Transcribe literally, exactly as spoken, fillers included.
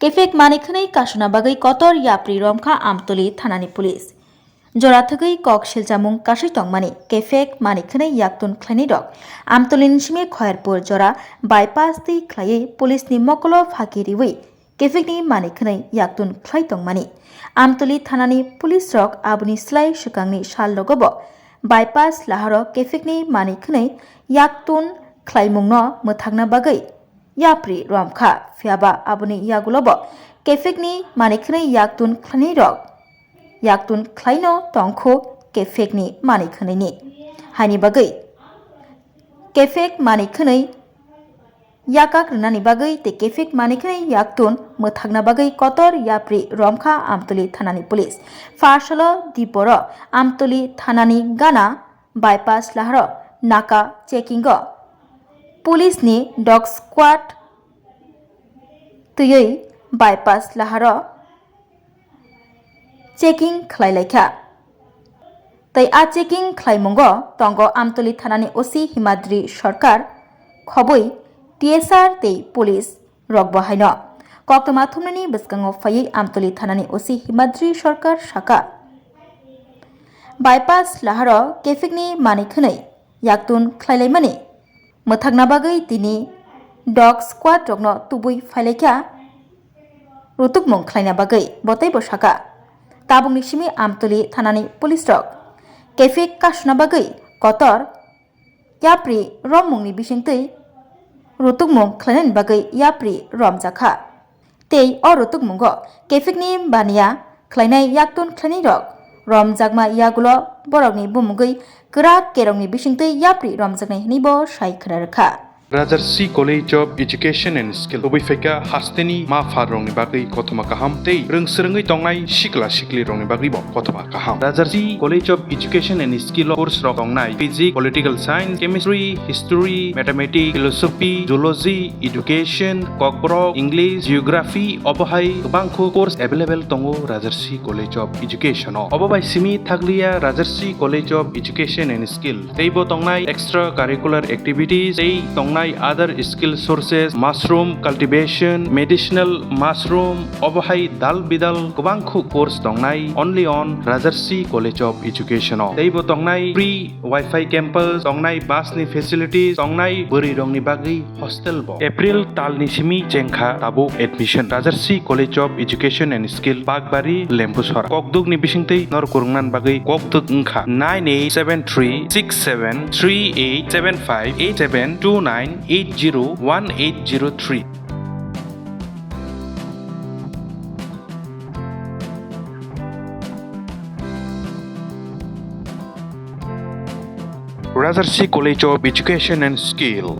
Kefek manwi khwnwi kasuna bagwi kotor yapri romkha Amtoli thanani police. Jora thwgwi kok silchamung kasui tongmani kefek manwi khwnwi yaktun khlainairok Amtolini simi Khoyerpur jora bypass twi khlaiwi police ni mokolo phaki riwi kefekni manwi khwnwi yaktun khlai tongmani. Amtoli thanani police rok aboni slai swkangni sal rogobo bypass laharo kefekni manwi khwnwi yaktun khlaimungno mwthakna bagwi yapri romkha, phiyaba aboni yagulobo kefekni manwi khwnwi yaktun khlainairok yaktun khlaino tongkhu kefekni manwi khwnwini. Haini bagwi kefek manwi khwnwi yakak rwnani bagwi tei kefek manwi khwnwi yaktun mwthakna bagwi kotor yapri romkha Amtoli thanani police. Pharsalo diporo Amtoli thanani gana bypass laharo naka checking o police ni dog squad twiwi bypass laharo checking khlai laikha. Tei a checking khlaimungo tongo Amtoli thanani O C Himadri Sarkar, khobwi T S R tei police rokbo haino. Koktwma thumnani bwskango phaiwi Amtoli thanani O C Himadri Sarkar saka, bypass laharo kefekni manwi khwnwi yaktun khlailaimani mwthakna bagwi tini dog squad rokno tubui phailaikha rutukmung khlaina bagwi. Bo teibo saka, tabukni simi Amtoli thanani police rok kefek kasuna bagwi kotor yapri romungni bisingtwi rutukmung khlainani bagwi yapri romjakha. Tei o rutukmungo kefekni baniya khlainai yaktun khlainairok romjakma yagulo borokni bumungwi kwrak kerongni bisingtwi yapri romjaknai hwnwibo sai khwna rwkha. Rajarsi College of Education and Skill tubui phaikha hasteni ma pharrokni bagwi kothoma kaham tei rwngswrwngwi tongnai sikla siklirokni bagwibo kothoma kaham. Rajarsi College of Education and Skill o course rok tongnai Physics, Political Science, Chemistry, History, Mathematics, Philosophy, Zoology, Education, Kokborok, English, Geography, obo hai kwbangkhu course available tongo Rajarsi College of Education o. Obo bai simi thakliya Rajarsi College of Education and Skill. Teibo tongnai extra curricular activities, tei tongnai other skill sources, mushroom cultivation, medicinal mushroom, obo hai dal bidal kwbangkhu course tongnai only on Rajarsi College of Education o. Teibo tongnai free Wi-Fi campus, tongnai bus ni facilities, tongnai bwrwi rokni bagwi hostel bo. April talni simi chengkha tabuk admission. Rajarsi College of Education and Skill, Bakbari, Lembusora. Kokdukni bisingtwi nor kwrwngna bagwi kokduk wngkha nine eight seven three six seven three eight seven five eight seven two nine eight zero one eight zero three. Rajarsi College of Education and Skill.